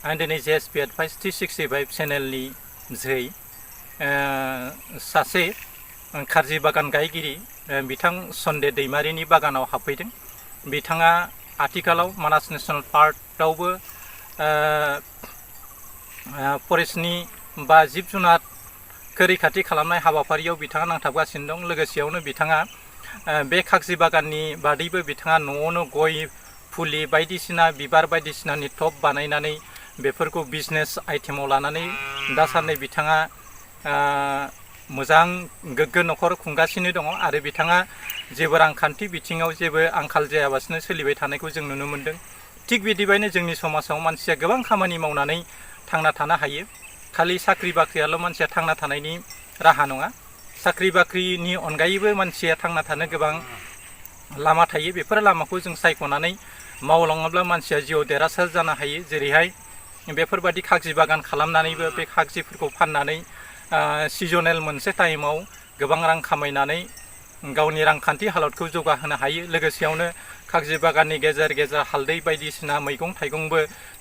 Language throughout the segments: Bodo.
आं दिनै JSP Advice 365 चेनेलनि जोहै सासे खारजि बागान गायगिरि बिथां सन्डे दैमारिनि बागानाव हाबफैदों। बिथाङा आथिखालाव मानास नेशनेल पार्कआवबो फरेस्टनि बा जिब जुनारखौ रैखाथि खालामनाय हाबाफारियाव बिथाङा नांथाबगासिनो दं। लोगोसेयावनो बिथाङा बे खागजि बागाननि बादैबो बिथाङा न'आवनो गय फुलि बायदिसिना बिबार बायदिसिनानि टप बानायनानै बेफोरखौ बिजनेस आइटेमाव लानानै दासान्दि बिथाङा मोजां गोग्गो न'खर खुंगासिनो दङ आरो बिथाङा जेबो रांखान्थि बिथिङाव जेबो आंखाल जायाबासिनो सोलिबाय थानायखौ जों नुनो मोन्दों। थिग बिदिबायनो जोंनि समाजाव मानसिया गोबां खामानि मावनानै थांना थानो हायो। खालि साख्रि बाख्रियाल' मानसिया थांना थानायनि राहा नङा। साख्रि बाख्रिनि अनगायैबो मानसिया थांना थानो गोबां लामा थायो। बेफोर लामाखौ जों सायख'नानै मावलाङोब्ला मानसिया जिउआव देरहासार जानो हायो। जेरैहाय बेफोरबायदि खागजि बागान खालामनानैबो बे खागजिफोरखौ फाननानै सिजनेल मोनसे टाइमाव गोबां रां खामायनानै गावनि रांखान्थि हालोदखौ जौगाहोनो हायो। लोगोसेयावनो खागजि बागाननि गेजेर गेजेर हालदै बायदिसिना मैगं थाइगंबो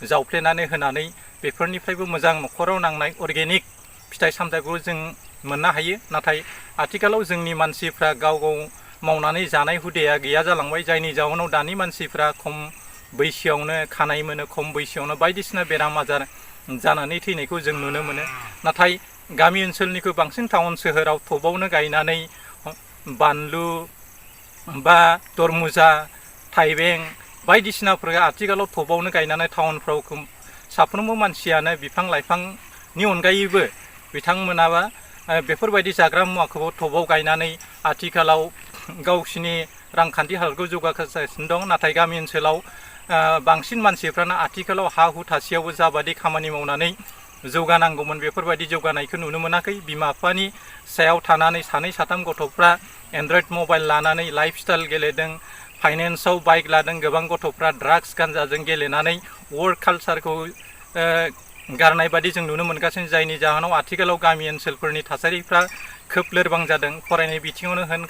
जावफ्लेनानै होनानै बेफोरनिफ्रायबो मोजां न'खराव नांनाय अर्गेनिक फिथाइ सामथाइखौ जों मोननो हायो। नाथाय आथिखालाव जोंनि मानसिफ्रा गाव गाव मावनानै जानाय हुदाया गैया जालांबाय, जायनि जाहोनाव दानि मानसिफ्रा खम बैसोआवनो खानाय मोनो, खम बैसोआवनो बायदिसिना बेराम आजार जानानै थैनायखौ जों नुनो मोनो। नाथाय गामि ओनसोलनिखौ बांसिन टाउन सोहोराव थबावनो गायनानै बानलु बा तरमुजा थाइबें बायदिसिनाफोरखौ आथिखालाव थबावनो गायनानै टाउनफ्राव साफ्रोमबो मानसियानो बिफां लाइफांनि अनगायैबो बिथांमोनाबा बेफोरबायदि जाग्रा मुवाखौबो थबाव गायनानै आथिखालाव गावसिनि रांखान्थि हालोदखौ जौगागासिनो दं। नाथाय गामि ओनसोलाव बांसिन मानसिफ्रानो आथिखालाव हा हु थासेयावबो जाबादि खामानि मावनानै जौगानांगौमोन बेफोरबायदि जौगानायखौ नुनो मोनाखै। बिमा बिफानि सायाव थानानै सानै साथाम गथ'फ्रा एन्ड्रइड मबाइल लानानै लाइफ स्टाइल गेलेदों, फाइनेन्सआव बाइक लादों। गोबां गथ'फ्रा ड्राग्स गान्जाजों गेलेनानै वर्क कालसारखौ गारनाय बादि जों नुनो मोनगासिनो, जायनि जाहोनाव आथिखालाव गामि ओनसोलफोरनि थासारिफ्रा खोब लोरबां जादों। फरायनाय बिथिङावनो होन,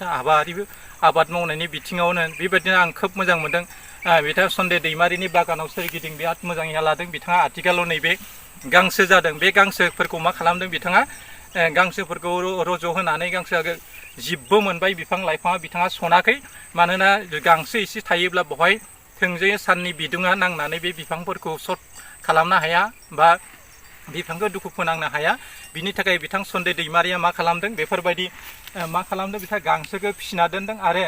आबाद मावनायनि बिथिङावनो बेबायदिनो आं खोब मोजां मोनदों। बिथाङा सन्डे दैमारिनि बागानाव सोरगिदिं बिराद मोजाङै लादों। बिथाङा आथिखालाव नैबे गांसो जादों, बे गांसोफोरखौ मा खालामदों बिथाङा गांसोफोरखौ रज' होनानै गांसोआ जिबबो मोनबाय। बिफां लाइफाङा बिथाङा सनाखै, मानोना गांसो एसे थायोब्ला बेवहाय थोंजोङै साननि बिदुङा नांनानै बे बिफांफोरखौ सर्ट खालामनो हाया बा बिफांखौ दुखु फोनांनो हाया। बिनि थाखाय बिथां सन्डे दैमारिया मा खालामदों, बेफोरबायदि मा खालामदों, बिथाङा गांसोखौ फिसिना दोनदों। आरो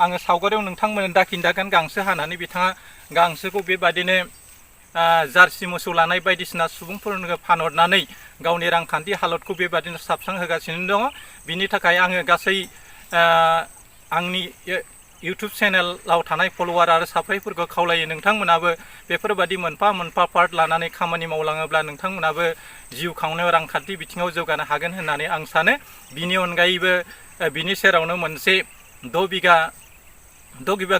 आङो सावगारियाव नोंथांमोन दाखिन्दागोन गांसो हानानै बिथाङा गांसोखौ बेबादिनो जार्सि मोसौ लानाय बायदिसिना सुबुंफोरनो फानहरनानै गावनि रांखान्थि हालोदखौ बेबादिनो साबस्रांहोगासिनो दङ। बिनि थाखाय आङो गासै आंनि इउटुब चेनेलाव थानाय फल'वार आरो साबस्क्राइबफोरखौ खावलायो, नोंथांमोनाबो बेफोरबादि मोनफा मोनफा पार्ट लानानै खामानि मावलाङोब्ला नोंथांमोनाबो जिउ खांनायाव रांखान्थि बिथिङाव जौगानो हागोन होननानै आं सानो। बिनि अनगायैबो बिनि सेरावनो मोनसे 6 बिगा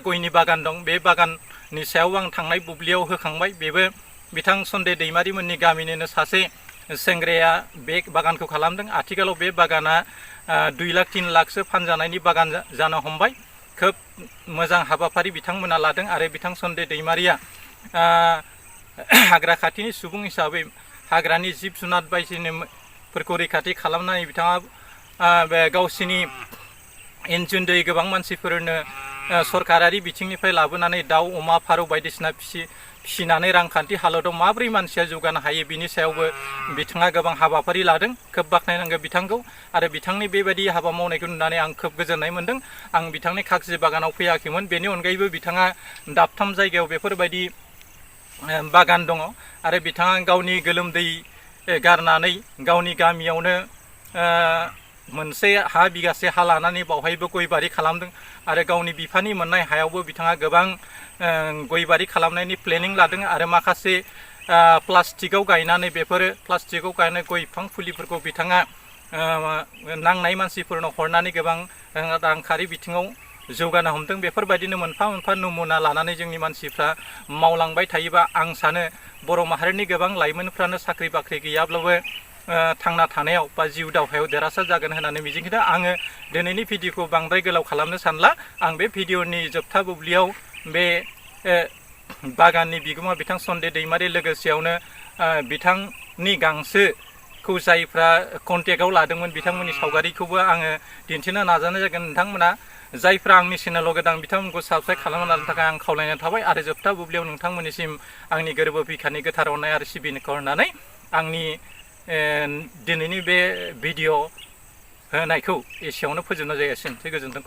गयनि बागान दं। बे बागाननि सायाव आं थांनाय बुब्लियाव होखांबाय। बेबो बिथां सन्डे दैमारिमोननि गामिनिनो सासे सेंग्राया बे बागानखौ खालामदों। आथिखालाव बे बागाना 2 लाख 3 लाखसो फानजानायनि बागान जानो हमबाय। खोब मोजां हाबाफारि बिथांमोना लादों। आरो बिथां सन्डे दैमारिया हाग्रा खाथिनि सुबुं हिसाबै हाग्रानि जिब जुनार बायदिफोरखौ रैखाथि खालामनानै बिथाङा गावसिनि एनजुन्दै गोबां मानसिफोरनो सरकारारि बिथिंनिफ्राय लाबोनानै दाउ अमा फारौ बायदिसिना फिसिनानै रांखान्थि हालोदाव माबोरै मानसिया जौगानो हायो बिनि सायावबो बिथाङा गोबां हाबाफारि लादों। खोब बाख्नायनांगौ बिथांखौ। आरो बिथांनि बेबायदि हाबा मावनायखौ नुनानै आं खोब गोजोननाय मोन्दों। आं बिथांनि खागजि बागानाव फैयाखैमोन। बेनि अनगायैबो बिथाङा दाबथाम जायगायाव बेफोरबायदि बागान दङ। आरो बिथाङा गावनि गोलोमदै गारनानै गावनि गामियावनो मोनसे बिगासे हा लानानै बावहायबो गय बारि खालामदों। आरो गावनि बिफानि मोननाय हायावबो बिथाङा गोबां गय बारि खालामनायनि प्लेनिं लादों। आरो माखासे प्लास्टिकआव गायनानै प्लास्टिकआव गायनाय गय बिफां फुलिफोरखौ बिथाङा नांनाय मानसिफोरनो हरनानै गोबां रांखान्थि बिथिङाव जौगानो हमदों। बेफोरबायदिनो मोनफा मोनफा नमुना लानानै जोंनि मानसिफ्रा मावलांबाय थायोबा आं सानो बर' माहारिनि गोबां लाइमोनफ्रानो साख्रि बाख्रि गैयाब्लाबो थांना थानायाव बा जिउ दावहायाव देरहासार जागोन होननानै मिजिंथिदों। आङो दिनैनि भिडिअखौ बांद्राय गोलाव खालामनो सानला। आं बे भिडिअनि जोबथा बुब्लियाव बे बागाननि बिगोमा बिथां सन्डे दैमारि लोगोसेयावनो बिथांनि गांसोखौ जायफ्रा कन्टेक्टआव लादोंमोन बिथांमोननि सावगारिखौबो आङो दिन्थिनो नाजानाय जागोन। नोंथांमोना जायफ्रा आंनि चेनेलाव गोदान बिथांमोनखौ साबस्क्राइब खालामना लानो थाखाय आं खावलायनाय थाबाय आरो जोबथा बुब्लियाव नोंथांमोननिसिम आंनि गोरबो बिखानि गोथार अननाय आरो सिबिनायखौ होनानै आंनि दिनैनि बे भिडिअ होनायखौ एसेयावनो फोजोबनाय जागासिनो। गोजोन्थों।